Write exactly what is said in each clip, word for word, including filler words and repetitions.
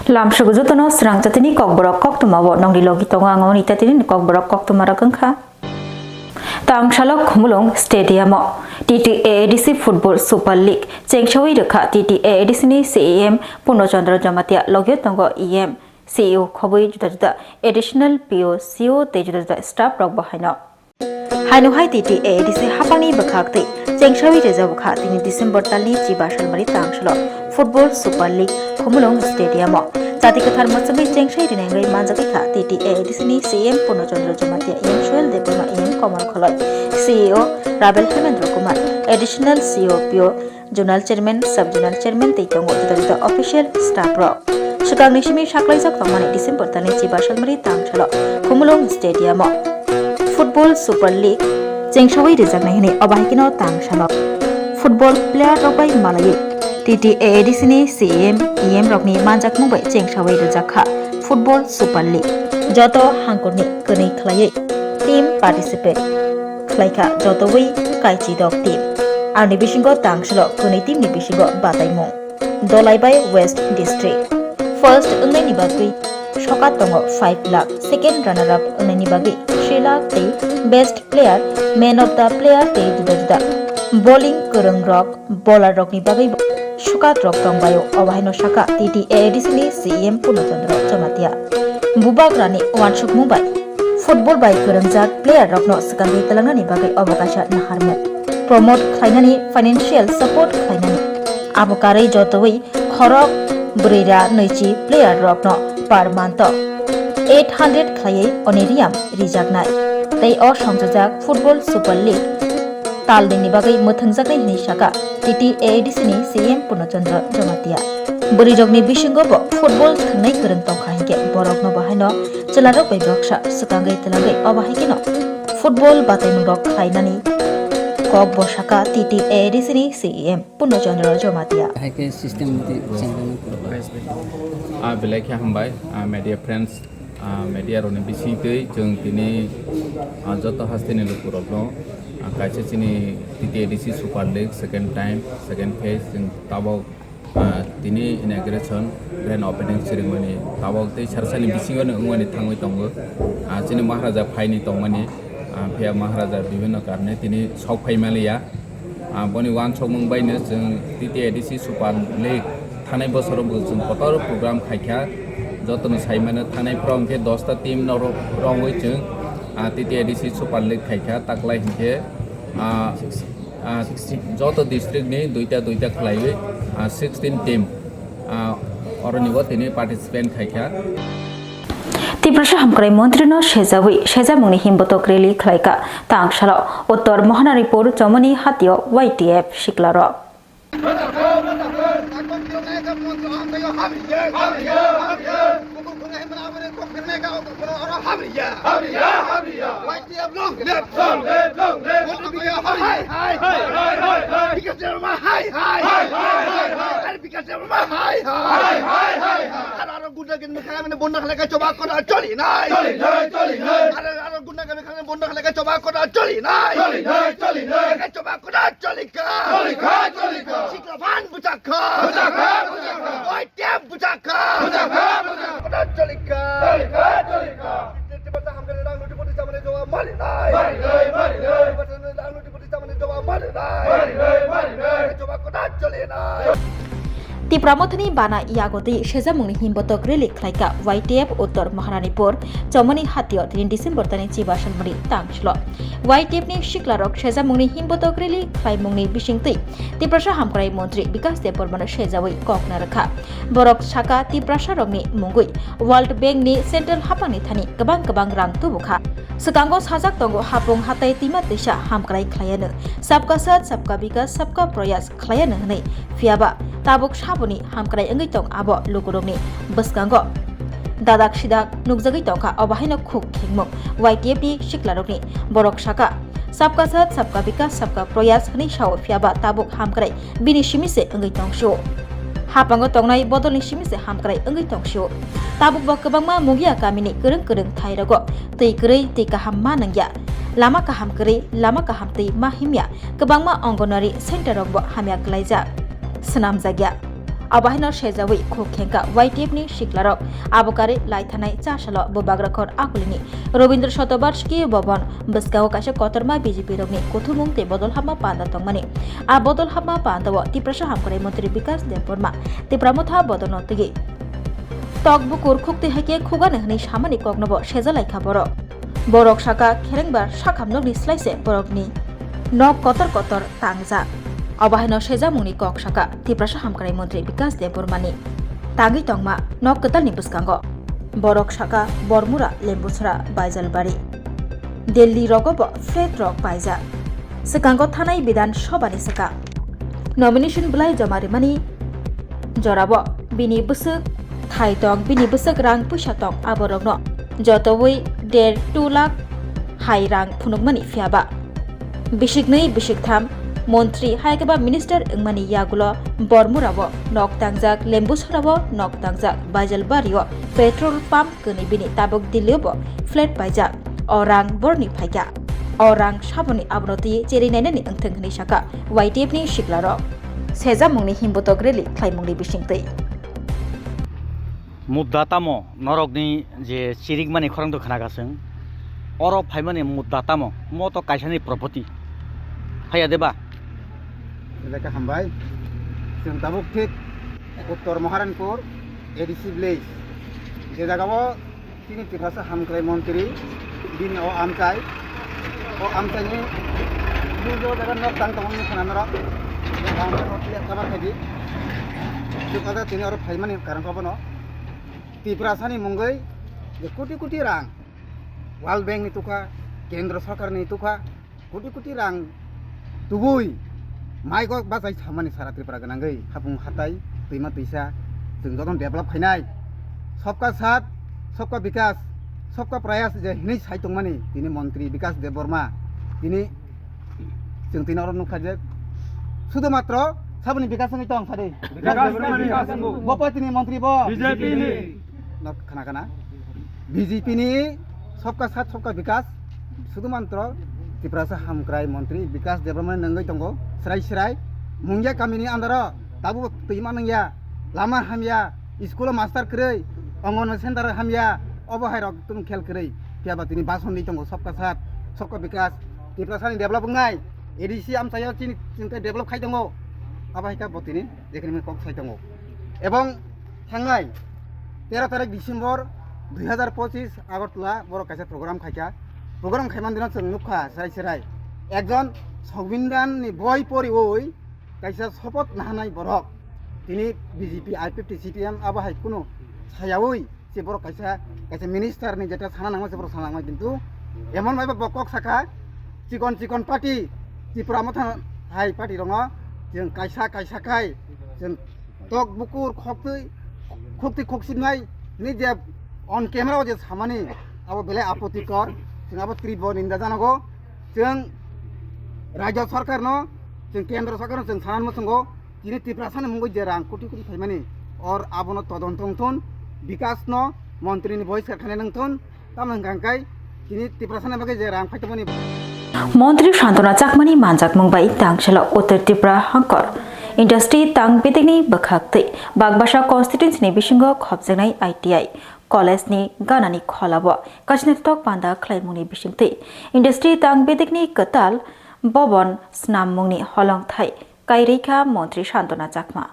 Lamsok jotono srang jatini kokborok koktwma o nongni logi tongo ang oni tatini kokborok koktwma rok wngkha. Tang salo Khumulwng Stadium o T T A A D C Football Super League chengsawi rwkha T T A A D C ni C E M Purno Chandra Jamatia, logio tongo E M, C E O khobwi juda juda additional P O, C O tei juda juda staff rok bo haino. Haino hai T T A A D C hapangni bwkhak tei chengsawi rwjak bwkha tini December talni chiba salmari tang salo Football Super League Khumulwng Stadium o jati kwthar mwchangwi chengsai rwna wngwi manjagwi kha T T A A D C ni C E M Purno Chandra Jamatia, E M Suel Debbarma, E M Komol Kholoi, C E O Rabel Hemendra Kumar, Additional C E O P O, Zonal Chairman, Sub Zonal Chairman tei tongo juda juda official staff rok. Swkangni simi saklaijak tongmani December talni chiba salmari tang salo Khumulwng Stadium o Football Super League chengsawi rwjaknai hwnwi obo hai kheno tang salo football player rok bai malaiwi T T A A D C ni C E M, E M rokni manjakmung bai chengsawi rwjak kha Football Super League. Joto hangkurni kwnwi khlaiwi team participate khlaikha jotowi kaichidok team. Ani bisingo tang salo kwnwi team ni bisingo bataimung. Dolaibai West District. First wngnaini bagwi sokat tongo five lakh, second runner up wngnaini bagwi three lakh tei best player, man of the player tei juda juda bowling kwrwng rok, bowler rokni bagwi bo sokat rok tongbaio. Obo haino saka T T A A D C ni C E M Purno Chandra Jamatia. Bubagrani uansukmung bai football bai kwrwngjak player rokno swkangwi twlangnani bagwi obo kaisa naharmung. Promote khlainani financial support khlainani. Abo karwi jotowi khorok brwi ra nwichi player rokno per month o eight hundred khlaiwi honorarium rijaknai. Tei o songchajak Football Super League talnini bagwi mwthangjaknai hwnwi saka T T A A D C ni C E M Purno Chandra Jamatia. Bwrwirokni bisingo bo football thwngnai kwrwng tongkha hinkhe borokno bo haino chwlarok bai baksa swkangwi twlangwi obo hai kheno football bataimungrok khlainani kok bo saka T T A A D C ni C E M Purno Chandra Jamatia. Hai khe system mati chengdani. Ah, belai khe hambai, ah, media friends, ah, media rokni bisingtwi chwng tini, ah, joto hasteni lukurokno, ah, kaisa chini T T A D C Super League second time, second phase chwng tabok, ah, tini inauguration, grand opening ceremony tabok tei sar sani bisingo wngmani thangwi tongo. Ah, chini Maharaja phaini tongmani, ah, phiya Maharaja bibhinno karone tini sok phai maliya. Ah, boni uansukmung baino chwng T T A D C Super League thanai bosoro bo chwng kotor program khaikha. Jotono saimano thanai phoro hwnkhe dosta team no ro-, rongwi chwng, ah, T T A D C Super League khaikha. Taklai hwnkhe, ah, ah, joto district ni duita duita khlaiwi, ah, sixteen team, ah, oroni bo tini participant khaikha. Tiprasa Hamkrai Montri no sejawi sejamungni himbotok rally khlaika. Tang salo Uttor Mahanaripur Chomoni Hatio Y T F siklarok. Gunda kami kami bunda khalai ka choba kota choli nai. Choli nai, choli nai. Aro, aro gunda kami kami bunda khalai ka choba kota choli nai. Choli nai, choli nai. Ka choba kota choli ka. Choli ka, choli ka. Sikla phan buchak kha. Buchak kha, buchak kha. Oi tiap buchak kha. Buchak kha, buchak kha. Kota choli ka. Choli ka, choli ka. Tiba ta hamkare rang nuti poti chamane jowa mari nai. Mari nai, mari nai. Tiba ta rang nuti poti chamane jowa mari nai. Mari nai, mari nai. Ka choba kota choli nai. Tipra Mothani bana yago tei sejamungni himbotok rally khlaika Y T F Uttor Maharanipur Chomoni Hatio tini December tani chiba salmani tang slo. Y T F ni siklarok sejamungni himbotok rally khlaimungni bisingtwi Tiprasa Hamkrai Montri Bikas Debbarmano sejawi kokna rwkha. Borok saka Tiprasarokni mungwi World Bank ni Central hapangni thani kwbang kwbang rang tubukha. Swkango sajak tongo hapung hatai twima twisa hamkrai khlaiano. Sabka Saath, Sabka Bikas, Sabka Prayas khlaiano hwnwi. Phiyaba tabuk saboni hamkrai wngwi tong abo lukurokni bwskango dadak sidak nukjagwi tongkha, obo haino khuk khengmung Y T F ni siklarokni. Borok saka, "Sabka Saath, Sabka Bikas, Sabka Prayas," hwnwi sao, phiyaba tabuk hamkrai bini simi se wngwi tongsio. Hapango tongnai bodolni simi se hamkrai wngwi tongsio. Tabuk bo kwbangma Mugia kamini kwrwng kwrwng thairogo twi kwrwi twi kaham ma nangya. Lama kaham kwrwi, lama kaham twi ma himya. Kwbangma Anganwadi center rok bo hamya kwlaijak, swnamjakya. Abo haino sejawi khuk khengkha Y T F ni siklarok. Abo karwi laithanai chasalo bubagra khor akulini Rabindra Shatabarshiki Bhavan bwskango kaisa kotorma B J P rokni kuthumung tei bodol hapma panda tongmani. A bodol hapma pandao Tiprasa hamkrai montri Bikas Debbarma Tipra motha bodolno twiwi tok bukur khuktwi hai khe khugani hwnwi samani koknobo sejalaikha borok. Borok saka kherengbar sakham nokni slai se borokni nok kotor kotor tangjak. Abo haino sejamungni kok saka Tiprasa hamkrai montri Bikas Debbarmani tangwi tongma nok kwtalni bwskango. Borok saka Bormura, Lembusra, Baijalbari, Delhi rogo bo flat rok paijak. Swkango thanai Bidhan Sabhani swkang nomination bwlai joma rimani jorao bini bwswk thai tong, bini bwswk rang puisa tong, aborokno jotowi der two lakh hai rang phunukmani, phiyaba bisiknwi bisiktham montri hai khe ba minister wngmani yagulo Bormurao nok tangjak, Lembusarao nok tangjak, Baijalbario petrol pump kwnwi bini tabuk Delhi-o bo flat paijak. O rang borni phaikha. O rang saboni abono twi cherwi nainani wngthwng hwnwi sakha Y T F ni siklarok. Sejamungni himbotok rally khlaimungni bisingtwi. Mudda tamo norokni je chirikmani khorang to khna gaswng. Oro phaimani mudda tamo? Mo to kaisani property. Phaiya de ba? Elaka hambai. Chwng tabuk thik Uttor Maharanpur A D C village. Je jagao Chini Tiprasa hamkrai montri, bini o amchai, o amchaini bujo jaga nok tang tongmani khna norok, je rang no clear cover khaidi. Chwng o jaga tini oro phaimani karon khe bono Tiprasani mungwi je koti koti rang World Bank ni tukha, Kendra Sarkar ni tukha, koti koti rang tubui mai kok bachai samani sara Tripura gwnangwi hapung hatai twima twisa chwng jotono develop khainai. Sabka saath, sabka bikas, sabka prayas je hinwi sai tongmani tini montri Bikas Debbarma tini chwng tini oro nukha je sudu matro saboni bikas wngwi tong sadi. Bikas wngwi tong. Bo poi tini montri bo. B J P ni. Nok khana khana. B J P ni sabka saath sabka bikas, sudhu mantro Tiprasa hamkrai montri Bikas Debbarma nangwi tongo, srai srai. Mungya kamini andaro tabuk twi manwngya, lama hamya, school o master kwrwi, Anganwadi center hamya, obo hai rok tong khel kwrwi. Phiya ba tini bason di tongo sabka saath sabka bikas, Tiprasa ni develop wngnai, A D C amchaio chini chini develop khai tongo, abo hai khe bo tini jekhini kok sai tongo. Ebong Thangnai tero tarik December dui hazar pochis Agartala borok kaisa program khaikha. Program khaimani dino chwng nukha serai serai ekjon Songbidan ni boi poriwi kaisa sopoth nahanai borok tini B J P, I P F T, C P M abo hai kunu sayawi se borok kaisa, kaisa minister ni jeta sana nangma se borok sana nangma, kintu emon bai bo kok saka chikon chikon party, Tipra Motha hai party rokno chwng kaisa kaisa khai chwng tok bukur khoktwi, khoktwi khoksibnai hwnwi je on camera o je samani, abo belai apotikor, chwng abo tribo ninda janago. Chwng Rajya Sarkarno, chwng Kendra Sarkarno chwng sanani mwchungo, chini Tiprasani mungwi je rang koti koti phaimani, or abono todonto wngthun, Bikasno montrini voice khainai nangthun, tamo hwnkha hwnkhe chini Tiprasani bagwi je rang phaitokmani. Montri Santona Chakmani manjakmung bai tangsalo Uttar Tripura hangkor industry tang bedekni bwkhaktwi Bagbasa constituency ni bisingo khopjaknai I T I college ni ganani kholao kaisa naithok panda khlaimungni bisingtwi industry tang bedekni kwtal bobon snammungni holongthai kairikha Montri Santona Chakma.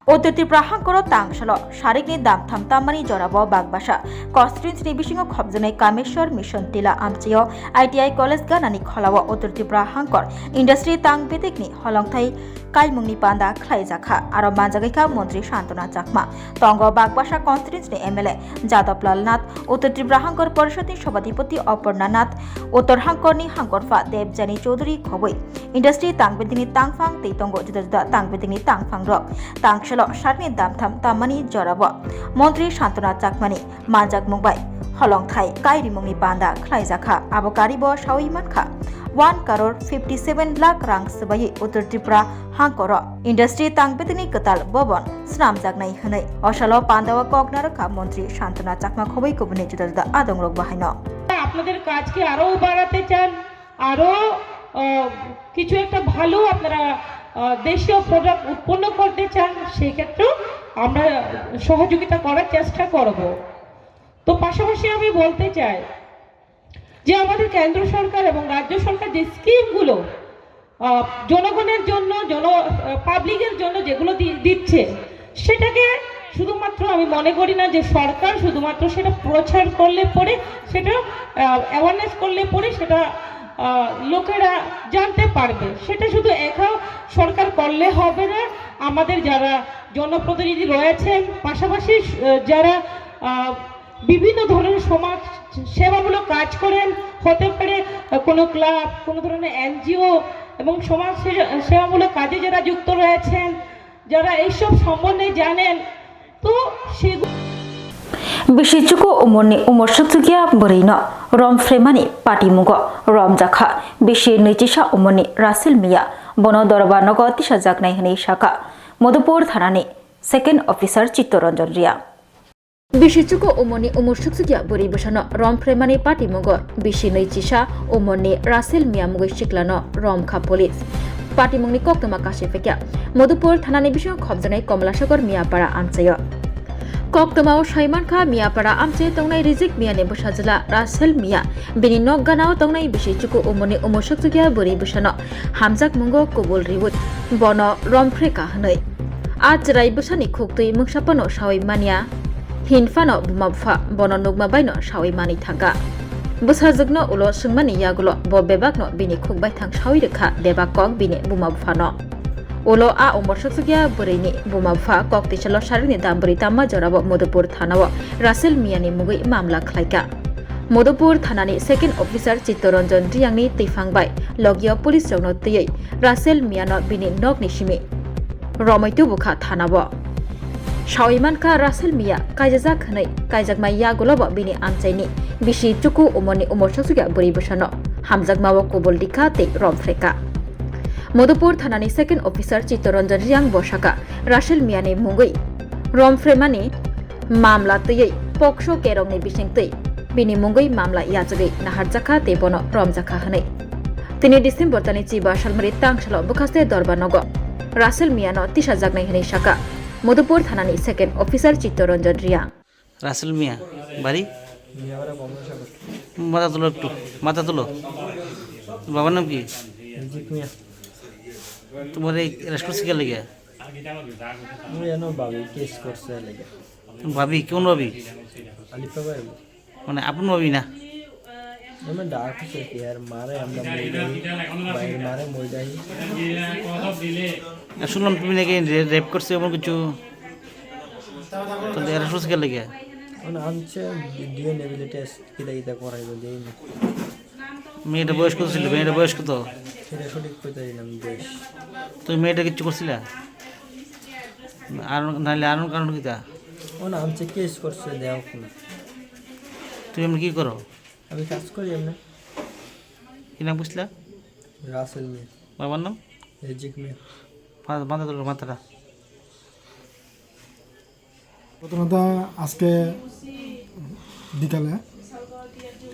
Uttar Tripura hangkoro tangsalo sarikni damtham tammani jorao Bagbasa constituency ni bisingo khopjaknai Kameshwar Mission Tila amchaio I T I college ganani kholao Uttar Tripura hangkor industry tang bedekni holongthai kaimungni panda khlaijakha. Aro manjagwikha Montri Santona Chakma. Tongo Bagbasa constituency ni M L A Jadab Lal Nath, Uttar Tripura hangkor porishod ni sobhadipoti Aparna Nath, Uttar hangkor ni hangkorpha Debjani Chowdhury khobwi industry tang bedekni tangphang tei tongo juda juda tang bedekni tangphang rok. Tangsalo sarni damtham tammani jorao Montri Santona Chakmani manjakmung bai holongthai kairimungni panda khlaijakha. Abo karibo sawi mankha one crore fifty seven lakh rang swbaiwi Uttar Tripura hangkoro industry tang bedekni kwtal bobon snamjaknai hwnwi. Osalo pandao kok narwkha Montri Santona Chakma khobwi kubuni juda juda adongrok bahaino. আপনাদের কাজকে আরও বাড়াতে চান, আরও আহ, কিছু একটা ভালো আপনারা আহ, দেশীয় প্রোডাক্ট উৎপন্ন করতে চান, সেক্ষেত্রেও আমরা সহযোগিতা করার চেষ্টা করব। তো পাশাপাশি আমি বলতে চাই যে আমাদের কেন্দ্র সরকার এবং রাজ্য সরকার যে স্কিমগুলো আহ, জনগণের জন্য, জন পাবলিকের জন্য যেগুলো দি- দিচ্ছে, সেটাকে শুধুমাত্র, আমি মনে করি না যে সরকার শুধুমাত্র সেটা প্রচার করলে পরে, সেটা অ্যাওয়ারনেস করলে পরে সেটা আহ, লোকেরা জানতে পারবে। সেটা শুধু একা সরকার করলে হবে না। আমাদের যারা জনপ্রতিনিধি রয়েছেন, পাশাপাশি আহ, যারা আহ, বিভিন্ন ধরনের সমাজ সেবামূলক কাজ করেন, হতে পারে আহ, কোনো ক্লাব, কোনো ধরনের এনজিও, এবং সমাজ সে- সেবামূলক কাজে যারা যুক্ত রয়েছেন, যারা এইসব সম্বন্ধে জানেন, তো সেগুলো Bisi chuku umorni umor sukchukya bwrwino rom phremani patimungo romjakha bisi nwichisa umorni Rasil Miya, bono dorba nogo tisajaknai hwnwi sakha Madhupur thanani second officer Chittoranjan Reang. Bisi chuku umorni umor sukchukya bwrwi bwsano rom phremani patimungo bisi nwichisa umorni Rasil Miya mugwi siklano romkha police. Patimungni koktwma kachi phaikha Madhupur thanani bisingo khopjaknai Komlasagor Miyapara amchaio. Koktwmao saimankha Miyapara amchaio tongnai Rijik Miyani bwsajwla Rasil Miya bini nok ganao tongnai bisi chuku umorni umor sukchukya bwrwi bwsano hamjakmungo kubul riwi bono rom phreka hwnwi. A chwrai bwsani khuktwi mungsa phano sawi manya, hin phano buma bupha bono nukma baino sawi manwi thangkha. Bwsajwkno ulo swngmani yagulo bo bebakno bini khuk baithang sawi rwkha bebak kok bini buma buphano. Ulo a umor sukchukya bwrwini buma bupha kok tisalo sarikni dam bwrwi tamma jorao Madhupur thanao Rasil Miyani mugwi mamla khlaikha. Madhupur thanani second officer Chittoranjan Reangni twiphang bai logio police rokno twiwi Rasil Miyano bini nokni simi romwi tubukha thanao. Sawi mankha Rasil Miya kaijajak hwnwi, kaijakma yagulobo bini amchaini bisi chuku umorni umor sukchukya bwrwi bwsano hamjakmao kubul rikha tei rom phreka. Madhupur thanani second officer Chittoranjan Reang bo sakha Rasil Miyani mungwi rom phremani mamla twiwi pokso kerongni bisingtwi bini mungwi mamla yachagwi naharjakha tei bono romjakha hwnwi. Tini December tani chiba salmari tang salo bwkhaste dorba nogo Rasil Miyano tisajaknai hwnwi sakha Madhupur thanani second officer Chittoranjan Reang. Rasel মিয়া, বাড়ি? মিয়াপাড়া কমলাসাগর। মাথা তুলো একটু, মাথা তুলো। বাবার নাম কি? রিজিক মিয়া। তোমার এই অ্যারেস্ট করছে কে লেগে? মুই এনো ভাবি কেস করছে লেগে। ভাবি, কোন ভাবি? আলিফা ভাই। মানে আপন ভাবি না? এমন ডাক হচ্ছে কি আর মারে আমরা মই দেই, ভাইয়ের মারে মই দেই। আর শুনলাম তুমি নাকি রে-, রেপ করছে এমন কিছু। তাহলে অ্যারেস্ট করছে কে লেগে? মানে আনছে ডিএনএ টেস্ট কিতা কিতা করাইবো দেই না। মেয়েটা বয়স কত ছিল? মেয়েটা বয়স কত? সেটা সঠিক কইতে পারি না আমি বয়স। তুমি মেয়েটা কিচ্ছু করছিলা? আর নাইলে আর কারণ কিতা? ও না, আনছে কেস করছে, দেওয়া কোনো। তুমি এমনি কি করো? আমি কাজ করি এমনি। কি নাম বুঝলা? রাসেল মিয়া। বাবার নাম? রিজিক মিয়া। মা-, মাথা তুলো, মাথাটা। প্রথমত আজকে বিকালে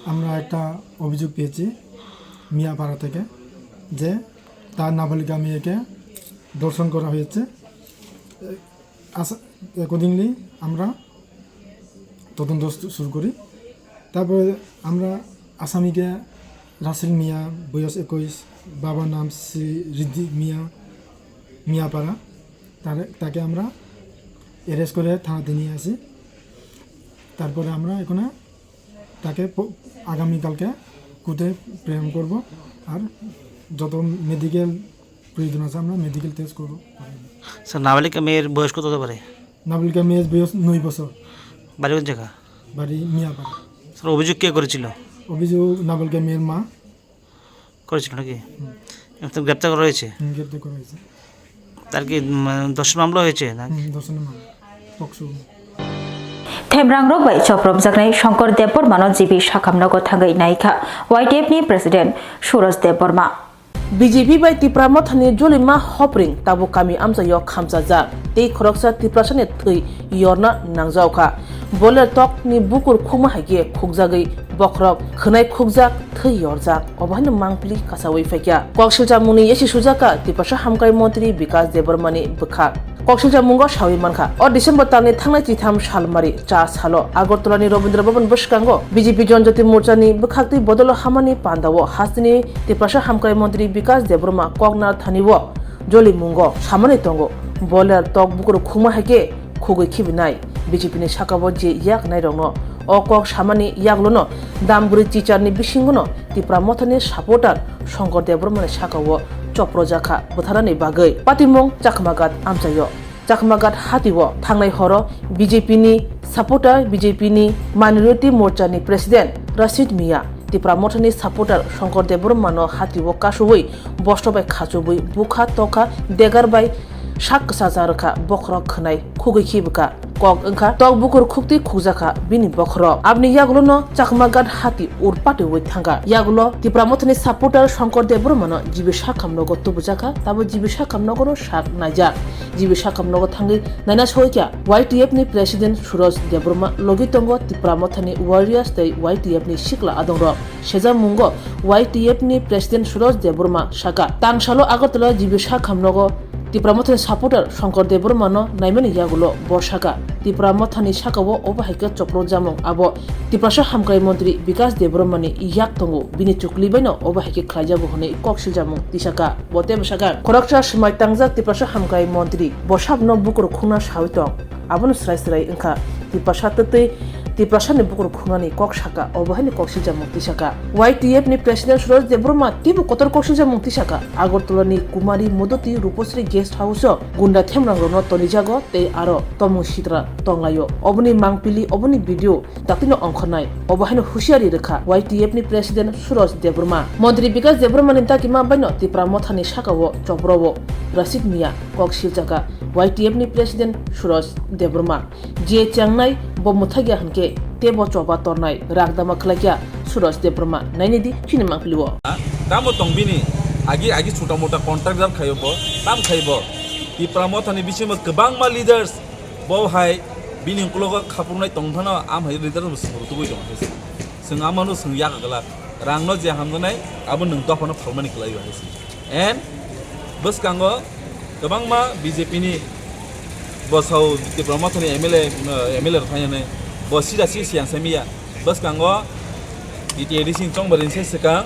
আমরা একটা অভিযোগ পেয়েছি মিয়াপাড়া থেকে যে তার নাবালিকা মেয়েকে ধর্ষণ করা হয়েছে। আস-, অ্যাকর্ডিংলি আমরা তদন্ত শু-, শুরু করি। তারপরে আমরা আসামিকে রাসেল মিয়া, বয়স একুশ, বাবার নাম শ্রী ঋদ্ধি মিয়া, মিয়াপাড়া। তারে, তাকে আমরা অ্যারেস্ট করে থানাতে নিয়ে আসি। তারপরে আমরা এখানে তাকে প-, আগামীকালকে কোর্টে প্রেরণ করব। আর যত মেডিকেল প্রয়োজন আছে, আমরা মেডিকেল টেস্ট করব। স্যার, নাবালিকা মেয়ের বয়স কত হতে পারে? নাবালিকা মেয়ের বয়স নয় বছর। বাড়ি কোন জায়গা? বাড়ি মিয়াপাড়া। স্যার, অভিযোগ কে করেছিল? অভিযোগ নাবালিকা মেয়ের মা। করেছিল নাকি? হুম। এখন তো গ্রেপ্তার করা হয়েছে? হুম, গ্রেপ্তার করা হয়েছে। তার কি, উম, ধর্ষণ মামলা হয়েছে নাকি? হুম, ধর্ষণের মামলা। POCSO. Themrangrok bai chopropjaknai Shankar Debbarmano G B Sakamnogo thangwi naikha Y T F ni President Suraj Debbarma. B J P bai Tipra Mothani Jolima Hopring tabuk kami amchaio khamchajak tei khoroksa Tiprasani thwi yorna nangjaokha. Boiler tokni bukur khukma hai khe khukjagwi bokhorok khwnai khukjak, thwi yorjak. Obo haino mangpili kasawi phaikha. Kok silchamungni yasi sujakha Tiprasa Hamkrai Montri Bikas Debbarmani bwkhak. Koksiljamungo sawi mankha. O December talni thangnai chitham salmari cha salo Agartala ni Rabindra Bhavan bwskango B J P Janjati Morcha ni bwkhaktwi bodolo hamani pandao hasteni Tiprasa Hamkrai Montri Bikas Debbarma koknar thani o jolimungo samani tongo. Boiler tok bukur khungma hai khe khugwi khibinai. B J P ni sakao je yak nairokno o kok samani yaglono damguri chicharni bisingono Tipra Mothani supporter Shankar Debbarmani sakao choprojakha bwtharnani bagwi patimung Chakmaghat amchaio. Chakmaghat hatio thangnai horo B J P ni supporter, B J P ni Minority Morcha ni President Rashid Mia Tipra Mothani supporter Shankar Debbarmano hatio kasuwi bosto bai khachubwi bukha tokha degar bai sak kwchajak rwkha bokhorok khwnai khugwi khibwkha. Kok wngkha tok bukur khukti khukjakha bini bokhorok. Aboni yagulono Chakmaghat hati ur patiwi thangkha. Yagulo Tipra Mothani supporter Shankar Debbarmano G B Sakham nogo tubujakha, tabo G B Sakham nogono sak naijak. G B Sakham nogo thangwi naina soikha Y T F ni President Suraj Debbarma logi tongo Tipra Mothani warriors tei Y T F ni sikla adongrok. Sejamungo Y T F ni President Suraj Debbarma saka, tangsalo Agartala G B Sakham nogo Tipra Mothani supporter Shankar Debbarmano naimani yagulo bo saka, Tipra Mothani sakao obo hai khe chopro jamung abo Tiprasa Hamkrai Montri Bikas Debbarmani yak tongo, bini chukli baino obo hai khe khlaijago hwnwi kok siljamung tisaka. Bo tei bwsaka khoroksa swmai tangjak Tiprasa Hamkrai Montri bo sabno bukur khungna sawi tong. Abono srai srai wngkha Tiprasa twtwi Tiprasani bukur khungnani kok saka, obo haino kok siljamung tisaka. Y T F ni President Suraj Debbarma teibo kotor kok siljamung tisaka. Agartala ni Kumari Modoti Rupasri Guest House o gunda themrang rokno tonijago tei aro tomung sitra tonglaio. Oboni mangpili, oboni video daktino ongkhornai, obo haino husiari rwkha Y T F ni President Suraj Debbarma. Montri Bikas Debbarma ni dagima baino Tipra Mothani sakao chopro o Rashid Mia kok siljaka. Y T F ni President Suraj Debbarma je chengnai bo mwthakya hwnkhe teibo choba tornai ragdama khlaikya Suraj Debbarma. Nainidi chini mangpili o. Tamo tong bini agi agi chuta mota contractor khayo bo, tam khai bo. Tipra Mothani bisingo kwbangma leaders bo hai bini uklogo khapurunai tong phano am hai leader bo swng rutugwi tong hai se. Swng amano swng yak glak. Rangno je hamjaknai abo nwng dophano phalmani kwlai hai se. And bwskango kwbangma B J P ni bosao Tipra Mothani M L A, uh, M L A rok phainani bo sida si siyang sai miya. Bwskango T T A D C ni chongbarini se swkang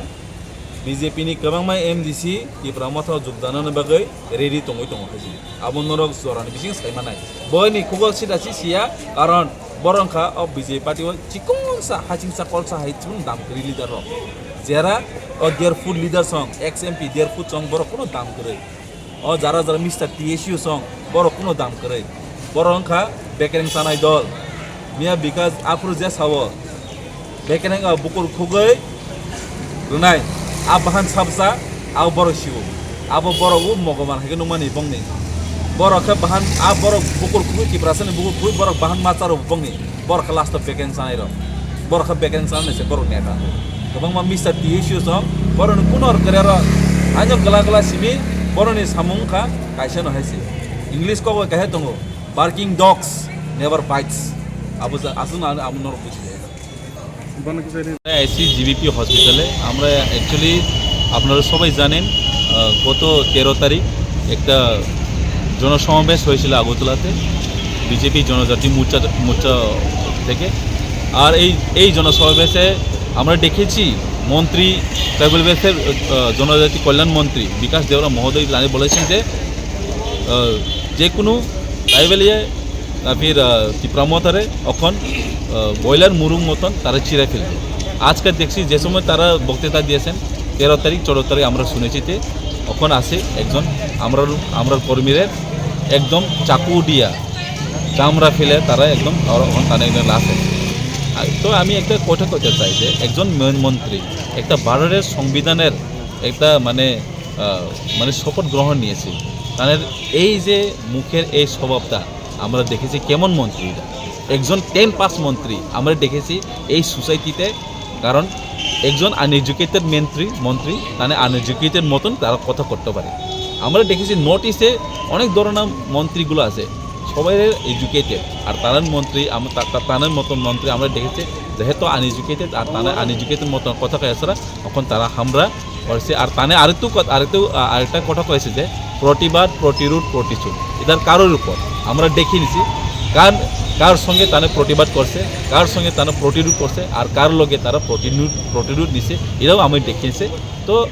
B J P ni kwbangma M D C Tipra Motha o jukdanani bagwi ready tongwi tongo hai se. Abo norok jorani bising sai manai. Boini khukok sida si siya, karon borok wngkha o B J P party o chikonsa, hachingsa, kolsa hai chibun dam kwrwi leader rok. Jera o dear food leader song, ex M P dear food song borok kuno dam kwrwi. O jara jara Mister T S U song, borok kuno dam kwrwi. Borok wngkha bekereng chanai dol. Miya Bikas aphuru je sao, bekereng o bukur khugwi rwnai. A bahan sabsa, a borok sio. Abo borok o mogoman hai khe nukmani bongni. Borok khe bahan, a borok bukur khugwi Tiprasani bukur khugwi borok bahan ma charo bongni. Borok khe last o bekereng chanai rok. Borok khe bekereng chanai se borok neta. Kwbangma Mister T S U song, borok ni kuno rok kwrwi aro. Aino gla gla simi, borok ni samung kha kaisa no hai se. English kok bai kaisa tongo, "Barking dogs never bites." Abo ja-, aswk na abo norok buji. Bono kisa ri- আইছি G B P হসপিটালে। আমরা অ্যাকচুয়ালি, আপনারা সবাই জানেন, আহ, গত তেরো তারিখ একটা জনসমাবেশ হয়েছিল আগরতলাতে বিজেপি জনজাতি মোর্চা, মোর্চা থেকে। আর এই, এই জনসমাবেশে আমরা দেখেছি মন্ত্রী, ট্রাইবাল ওয়েলফেয়ার, আহ, জনজাতি কল্যাণ মন্ত্রী বিকাশ দেওরা মহোদয় তারা বলেছেন যে, আহ, যে কোনো ট্রাইবাল ইয়ে, তারপর, আহ, তিপ্রা মথারে এখন, আহ, ব্রয়লার মুরুগ মতন তারা চিরাই ফেলবে। আজকে দেখছি যে সময় তারা বক্তৃতা দিয়েছেন, তেরো তারিখ, চোদ্দ তারিখ আমরা শুনেছি যে এখন আছে একজন আমরা, আমরা কর্মীদের একদম চাকু দিয়া চামড়া ফেলে তারা একদম ওরা ওখান টানে একদম লাশ আছে। আর তো আমি একটা কথা কইতে চাই যে একজন ম-, মন্ত্রী একটা ভারতের সংবিধানের একটা মানে, আহ, মানে শপথ গ্রহণ নিয়েছে, তাদের এই যে মুখের এই স্বভাবটা আমরা দেখেছি কেমন মন্ত্রী এটা, একজন টেন পাস মন্ত্রী আমরা দেখেছি এই সোসাইটিতে। কারণ একজন আনএডুকেটেড মন্ত্রী, মন্ত্রী তাহলে আনএডুকেটেড মতন তারা কথা করতে পারে। আমরা দেখেছি নর্থ ইস্টে অনেক ধরনের মন্ত্রীগুলো আছে, সবাই এডুকেটেড, আর তারার মন্ত্রী আম-, তা-, তা-, তারার মতন মন্ত্রী আমরা দেখেছি যেহেতু আনএডুকেটেড, আর তারা আনএডুকেটেড মতন কথা কয় এছাড়া এখন তারা হামরা করছে। আর তানে আরেকটু কত-, আরেকটু, আ, আরেকটা কথা কয়েছে যে প্রতিবাদ, প্রতিরোধ, প্রতিশোধ। যার কারোর উপর আমরা দেখে নিছি, কার কার সঙ্গে তারা প্রতিবাদ করছে, কার সঙ্গে তারা প্রতিরোধ করছে, আর কার লগে তারা প্রতিরোধ প্রতিরোধ নিছে, এটাও আমি দেখে নিছি। তো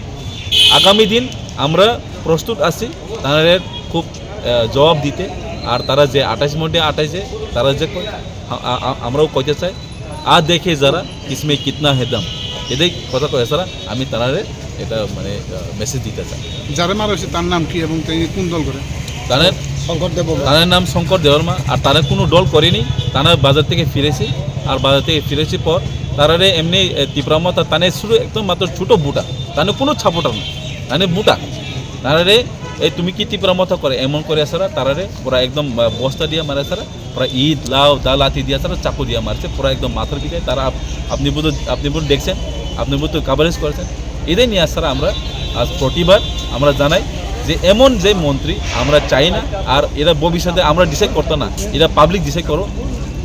আগামী দিন আমরা প্রস্তুত আছি তাদের খুব আহ, জবাব দিতে। আর তারা যে আঠাইশ মধ্যে আঠাইশে তারা যে কয়, আ- আ- আ- আমরাও কইতে চাই, আর দেখে যারা, ইসমে কিতনা হে দম, এটাই কথা কয়ে ছাড়া আমি তারারে এটা মানে মেসেজ দিতে চাই। যারা মারা হয়েছে তার নাম কি এবং তিনি কোন দল করে? তাদের শঙ্কর দেব। তাদের নাম শঙ্কর দেববর্মা। আর তারা কোনো দল করেনি। তারা বাজার থেকে ফিরেছে। আর বাজার থেকে ফিরেছে পর তারারে এমনি এ, তীব্র মতা তানে শুধু একদম মাত্র ছোট বুটা, তানে কোনো সাপোর্টার নেই, তানে বুটা। তারারে এই তুমি কি তীব্র মতা করে এমন করে ছাড়া তারারে পুরা একদম আহ, বস্তা দিয়ে মারা ছাড়া, পুরা ইট লাউ দা লাঠি দিয়া ছাড়া চাকু দিয়া মারছে, পুরা একদম মাথার পিঠে। তারা আপ- আপনি বুঝতে আপনি বুঝতে দেখছেন, আপনি বুঝতে কভারেজ করেছেন। এটাই নিয়ে ছাড়া আমরা আজ প্রতিবাদ আমরা জানাই যে এমন যে মন্ত্রী আমরা চাই না। আর এরা ভবিষ্যতে আমরা ডিসাইড করতো না, এরা পাবলিক ডিসাইড করো।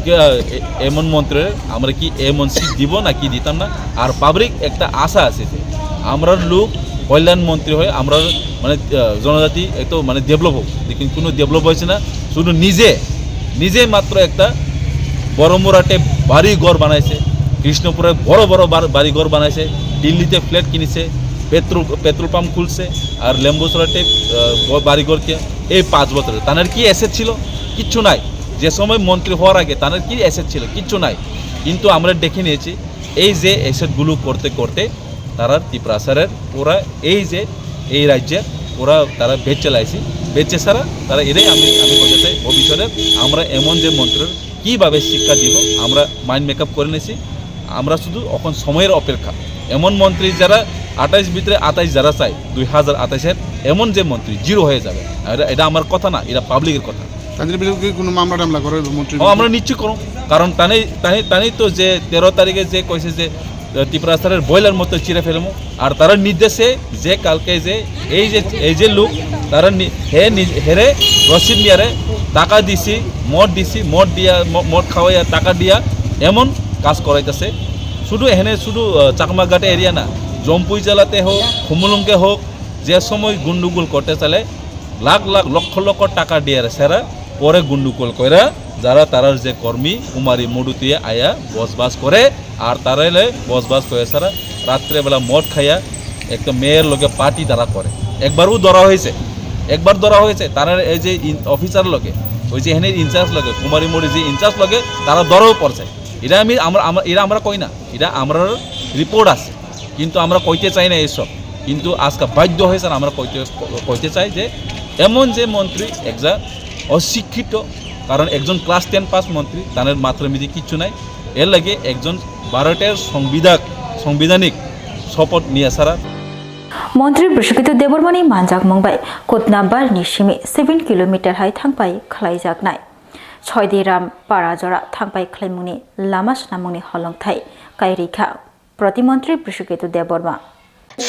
কে, আহ, এ- এমন মন্ত্রীর আমরা কি এমন সিট দিব না কি দিতাম না। আর পাবলিক একটা আশা আছে যে আমরা লোক কল্যাণ মন্ত্রী হয়ে আমরা মানে আহ, জনজাতি একটু মানে ডেভেলপ হোক, লেকিন কোনো ডেভেলপ হয়েছে না। শুধু নিজে নিজে মাত্র একটা বড় মোরাটে বাড়ি ঘর বানাইছে, কৃষ্ণপুরে বড় বড় বার- বাড়ি ঘর বানাইছে, দিল্লিতে ফ্ল্যাট কিনেছে, পেট্রোল পেট্রোল পাম্প খুলছে, আর লেম্বুসরাতে আহ, ব- বাড়ি ঘর কে এই পাঁচ বছরে তাদের কি অ্যাসেট ছিল? কিচ্ছু নাই। যে সময় মন্ত্রী হওয়ার আগে তাদের কি অ্যাসেট ছিল? কিচ্ছু নাই। কিন্তু আমরা দেখে নিয়েছি এই যে অ্যাসেটগুলো করতে করতে তারা ত্রিপুরাসারের পুরা এই যে এই রাজ্যের পুরা তারা বেচে লাইছি। বেচে ছাড়া তারা এটাই আমি আমি বলতে চাই, ভবিষ্যতে আমরা এমন যে মন্ত্রীর কিভাবে শিক্ষা দিব, আমরা মাইন্ড মেকআপ করে নিয়েছি। আমরা শুধু এখন সময়ের অপেক্ষা। এমন মন্ত্রী যারা আঠাইশ ভিতরে আঠাইশ যারা চাই দুই হাজার আঠাইশের, এমন যে মন্ত্রী জিরো হয়ে যাবে। আর এটা আমার কথা না, এটা পাবলিকের কথা। তাদের বিরুদ্ধে কি কোনো মামলা টামলা করা হবে মন্ত্রীর ও, আমরা বিরুদ্ধে? নিশ্চয় করো, কারণ তানে তানে তানে তো যে তেরো তারিখে যে কইছে যে আহ, ত্রিপুরা সরকারের বয়লার মতো চিরে ফেলবো। আর তার নির্দেশে যে কালকে যে এই যে এই যে লোক তারা নি- হে নি- হেরে রশিদ মিয়ারে টাকা দিছি, মদ দিছি, মদ দিয়া ম- মদ খাওয়াইয়া টাকা দিয়া এমন কাজ করাইতেছে। শুধু এখানে শুধু আহ, চাকমাঘাট এরিয়া না, জম্পুই জেলাতে হোক, খুমুলুংকে হোক, যে সময় গুন্ডুগুল করতে চলে লাখ লাখ লক্ষ লক্ষ টাকা দিয়ে সেরা পরে গুন্ডুকল কইরা যারা তারার যে কর্মী কুমারী মডুতে আয়া বসবাস করে। আর তারাইলে বসবাস করে সারা রাত্রে বেলা মদ খাইয়া একটা মেয়ের লগে পার্টি তারা করে। একবারও ধরা হয়েছে, একবার ধরা হয়েছে তারার এই যে ইন- অফিসার লগে, ওই যে এখানে ইনচার্জ লগে, কুমারী মডু যে ইনচার্জ লগে, তারা ধরাও পড়ছে। এটা আমি আমরা আমরা- এটা আমরা কই না, এটা আমরার রিপোর্ট আছে, কিন্তু আমরা কইতে চাই না এইসব। কিন্তু আজকে বাধ্য হয়েছে আমরা কইতে কইতে চাই যে এমন যে মন্ত্রী একজন অশিক্ষিত, কারণ একজন ক্লাস টেন পাস মন্ত্রী, তার মাথার মধ্যে কিচ্ছু নাই। এর লাগে একজন ভারতের সংবিধান, সাংবিধানিক শপথ নিয়ে সারা। Montri Brishoketu Debbarmani manjakmung bai Kutna barini simi seven kilometer hai thangpai khlaijaknai Choidiram para jora thangpai khlaimungni lama swnamungni holongthai kairikha Protimontri Brishoketu Debbarma.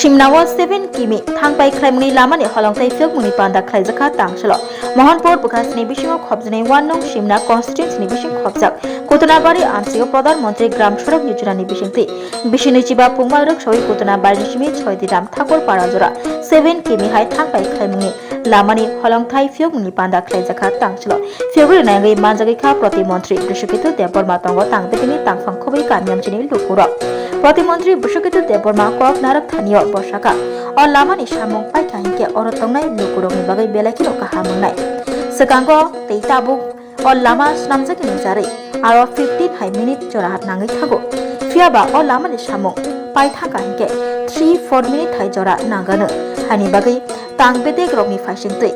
Simnao seven kimi thangpai khlaimungni lamani holongthai phiyokmungni panda khlaijakha tangselo. Mohanpur bwkhasni bisingo khopjaknai one nong Simna constituency ni bising khopjak Kutunabari amsio Pradhan Montri Gram Sadak Yojana ni bisingtwi bisini chiba pungma rwksawi Kutunabari ni simi Choidiram Thakur para jora seven kimi hai thangpai khlaimungni lamani holongthai phiyokmungni panda khlaijakha tangselo. Phiyogwi rwnai wngwi manjagwi kha Protimontri Brishoketu Debbarma tongo tang betini tangphang khobwi kamiyamchini lukurok. Protimontri Brishoketu Debbarma kok narwk thanio bwsakha o lamani samung paikha hinkhe oro tongnai lukurokni bagwi belai kheno kaham wngnai. Swkango tei tabuk o lama swnamjagini jarwi aro fifteen hai minute jora nangwi thago. Phiyaba o lamani samung paithangkha hinkhe three four minute hai jora nangano. Haini bagwi tang bedekrokni phaisingtwi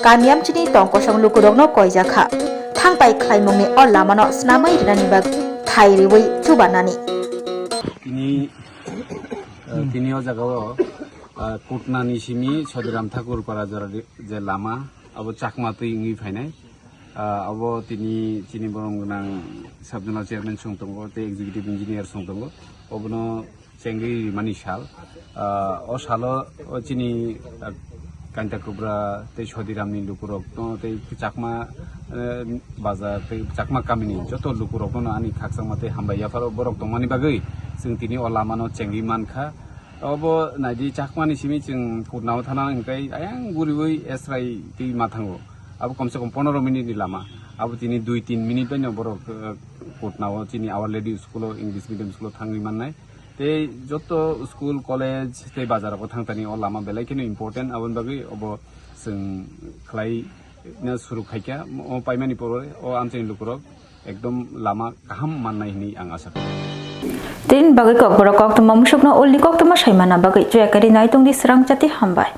kamiyamchini tong kosong lukurokno koijakha. Thangpai khlaimungni o lamano snamwi rinani bagwi thai riwi chubanani. Tini, eh, tini o jagao, eh, Kutnani simi Sodiram Thakur para jora ri-, je lama, abo chakma twi wngwi phainai. Ah, abo tini chini borom gwnang sub zonal chairman song tongo tei executive engineer song tongo. Obono chengwi rimani sal. Ah, o salo o chini, ah, Kainta Kubra tei Sodiramni lukurokno tei Chakma, eh, bazar tei Chakma kamini joto lukurokno ani khakchangma tei hambai yapharo borok tongmani bagwi chwng tini o lamano chengwi mankha. Obo naidi Chakmani simi chwng Kutnao thana hwnkhe ayang guriwi esrai twi ma thango. Abo komse kom pondro minute ni lama. Abo tini dui tin minute bai no borok, eh, Kotna o chini Our Lady school o, English medium school o thangwi mannai. Tei joto school, college tei bazar o thangtani o lama belai kheno important, aboni bagwi obo chwng khlai na suru khaikha. O paimani pore o amchaini lukurok ekdom lama kaham mannai hinwi ang asa kha. Tin bagwi kokborok koktwma musukno ulni koktwma saimana bagwi chuyakari naitongdi srang chati hambai.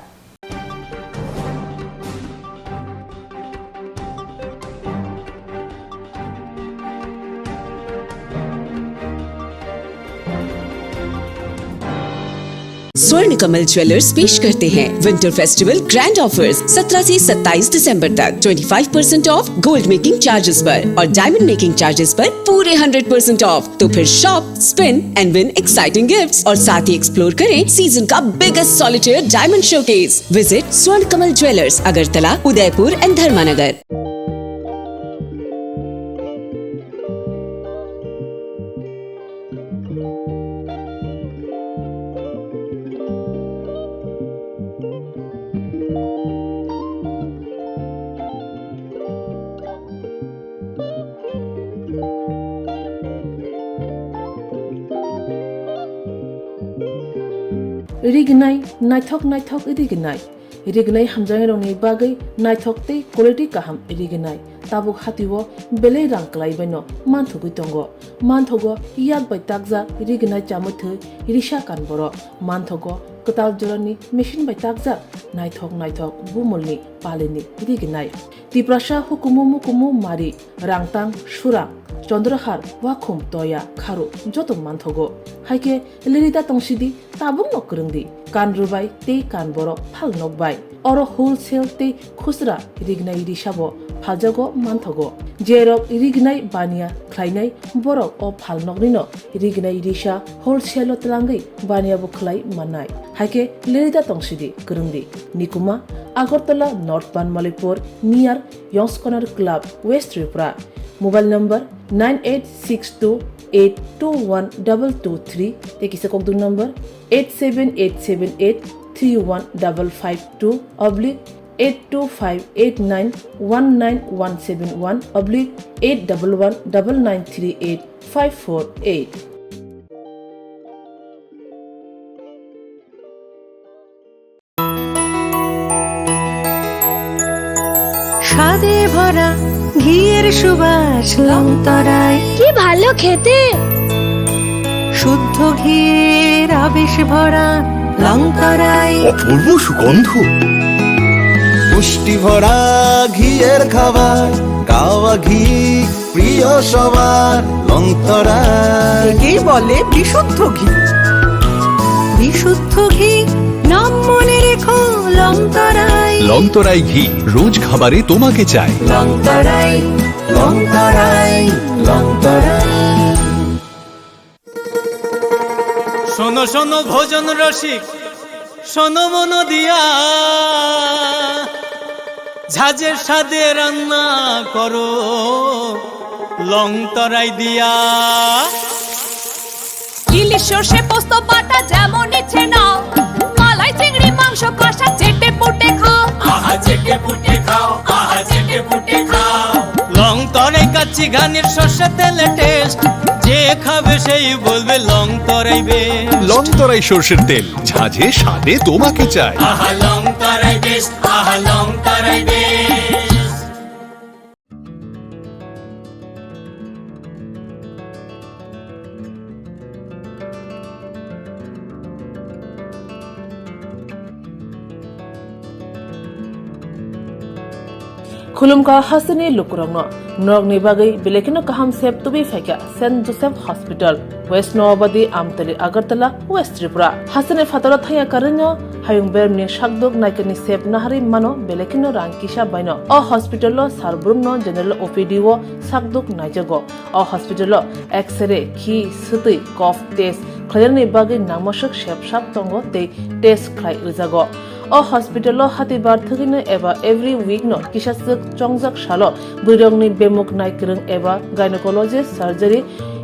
स्वर्ण कमल ज्वेलर्स पेश करते हैं winter festival grand offers. सत्रह से सत्ताईस दिसंबर तक twenty five percent of gold making charges पर और डायमंड मेकिंग चार्जेस पर पूरे हंड्रेड परसेंट ऑफ। तो फिर shop, spin and win exciting gifts और साथ ही एक्सप्लोर करें सीजन का biggest solitaire diamond showcase. Visit स्वर्ण कमल ज्वेलर्स, अगरतला, उदयपुर एंड धर्मानगर। Rignai, naithok naithok rignai. Rignai hamjaknairokni bagwi naithok tei quality kaham rignai. Tabuk hatio belai rang kwlaibaino manthogwi tongo. Manthogo yak bai takjak rignai chamwi thwi risa kan borok. Manthogo kwtal jorani machine bai takjak naithok naithok bumulni palini rignai. Tiprasa hukumu mukumu mari, Rangtang, Surang, Chondrahar, Wakhum, Toya, Kharu joto manthogo. Haikhe lerida tongsidi, tabukno kwrwngdi. Kan rwbai tei kan borok phal nokbai. Oro wholesale tei khusra rignai risabo phaljago manthogo. Jerok rignai baniya khlainai borok o phalnoknino rignai risa wholesale-o twlangwi baniya bo khlai mannai. Haikhe lerida tongsidi, kwrwngdi. Nikuma, Agartala North Banmalipur, near Yongs Corner Club, West Tripura. Mobile number nine eight six two eight two one double two three, tei kisa kokduk number eight seven eight seven eight three one double five two oblique eight two five eight nine one nine one seven one oblique eight double one double nine three eight five four eight. স্বাদে ভরা ঘিয়ের সুবাস লং তরাই। কি ভালো খেতে। শুদ্ধ ঘিয়ের আবেশ ভরা লং তরাই। অপূর্ব সুগন্ধ। পুষ্টি ভরা ঘিয়ের খাবার, কাওয়া ঘি প্রিয় সবার, লং তরাই। একেই বলে বিশুদ্ধ ঘি। বিশুদ্ধ ঘি, নাম মনে রেখো লং তরাই। লং তরাই ঘি, রোজ খাবারে তোমাকে চাই। লং তরাই, লং তরাই, লং তরাই। শোনো শোনো ভোজন রসিক, শোনো মন দিয়া, ঝাঁঝের স্বাদে রান্না করো লং তরাই দিয়া। ইলিশ সর্ষে পোস্ত বাটা যেমন ইচ্ছে নাও, মালাই চিংড়ি মাংস কষা চেটে পুটে খাও। আহা চেটে পুটে খাও, আহা চেটে পুটে খাও। লং তরাই কাচ্চি ঘানির সর্ষে তেলে টেস্ট, যে খাবে সেই বলবে লং তরাই বেস্ট। লং তরাই সর্ষের তেল, ঝাঁঝে স্বাদে তোমাকে চাই। আহা লং তরাই বেস্ট, আহা লং তরাই best. Khulumkha hasteni lukurokno, norokni bagwi belai kheno kaham sep tubui phaikha Saint Joseph Hospital, West Noabadi, Amtali, Agartala, West Tripura. Hasteni phataro thangya karwino hayung bermni sakduk naikani sep naharwi mano belai kheno rang kisa baino. O hospital-o sar brumno general O P D-o sakduk naijago. O hospital-o X-ray, khi, swtwi, cough test khlainani bagwi nangmaswk sep sak tongo tei test khlai rwjago. O hospital-o hatibar thwgwino eba every week-no kisa swk chongjak salo bwrwirokni bemuk naikwrwng eba gynecologist surgery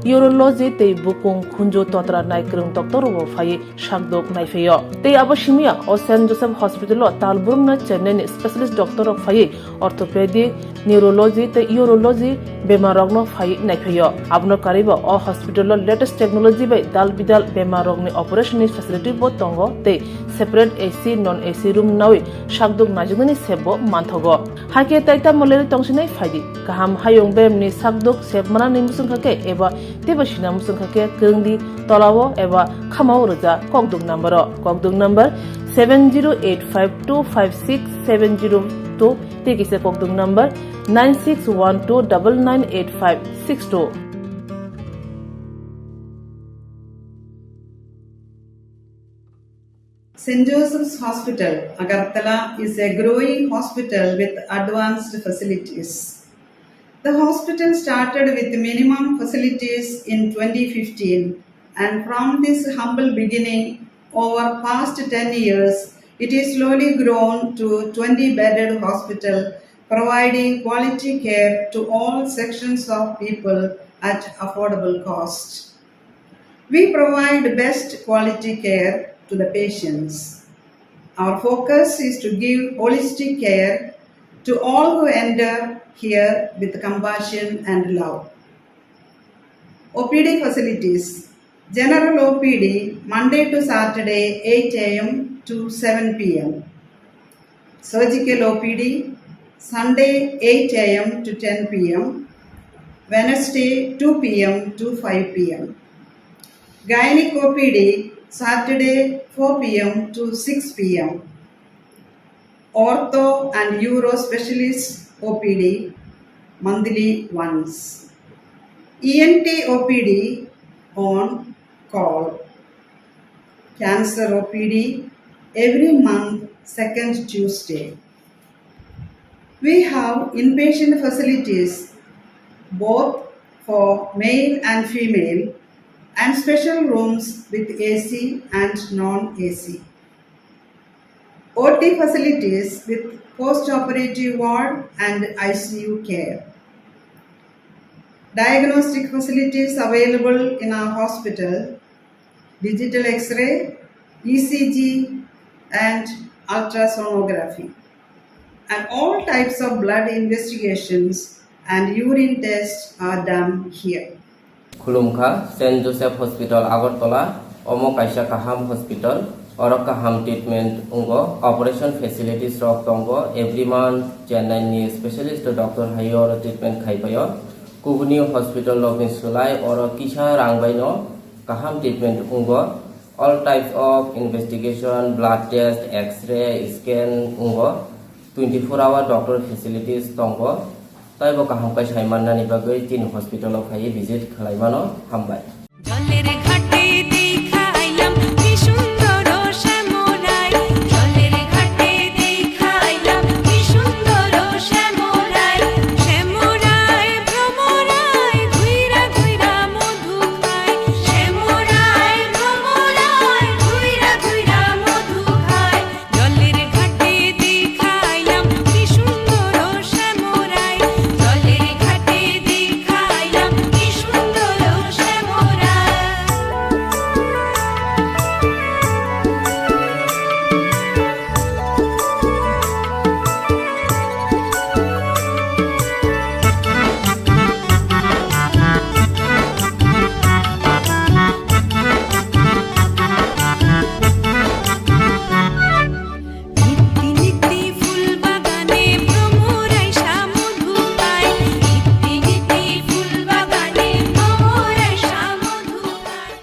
Urology tei bukung khunju totra naikwrwng doctor rokbo phaiwi sakdok naiphaio. Tei abo simiya o Saint Joseph Hospital o talbrumno Chennai ni specialist doctor rok phaiwi orthopedic, neurology tei urology bemar rokno phaiwi naiphaio. Abono karwibo o hospital o latest technology bai dal bidal bemar rokni operation ni facility bo tongo tei separate A C, non A C room nawi sakdok naijaknani sep bo manthogo. Hakhe tai tamo leri tongsinai phaidi. Kaham hayung beremni sakdok sep manani muchungkha khe eba teibo sina muchungkha khe kwrwngdi tolao eba khamao rwja kokdok number o. Kokdok number seven zero eight five two five six seven zero two tei kisa kokdok number nine six one two double nine eight five six two. Saint Joseph's Hospital, Agartala is a growing hospital with advanced facilities. The hospital started with minimum facilities in twenty fifteen, and from this humble beginning, over past ten years, it is slowly grown to twenty bedded hospital, providing quality care to all sections of people at affordable cost. We provide best quality care to the patients. Our focus is to give holistic care to all who enter here with compassion and love. O P D facilities. General O P D, Monday to Saturday, eight A M to seven P M. Surgical O P D, Sunday, eight A M to ten P M, Wednesday, two P M to five P M. Gynec O P D, Saturday, four P M to six P M. Ortho and Uro Specialist O P D, monthly once. E N T O P D on call. Cancer O P D every month, second Tuesday. We have inpatient facilities both for male and female and special rooms with A C and non-A C. O T facilities with post-operative ward and I C U care. Diagnostic facilities available in our hospital, digital X-ray, E C G, and ultrasonography. And all types of blood investigations and urine tests are done here. Khulumkha, Saint Joseph Hospital, Agartala, omo kaisa kaham hospital. Oro kaham treatment wngo, operation facilities rok tongo, every month Chennai ni specialist doctor hai oro treatment khai paio. Kubuni hospital rokni slai oro kisa rang bai no kaham treatment wngo. All types of investigation, blood test, X-ray, scan wngo. Twenty-four hour doctor facilities tongo. Taibo kaham khe sai mannani bagwi chini hospital o phaiwi visit khlai mano. Hambai.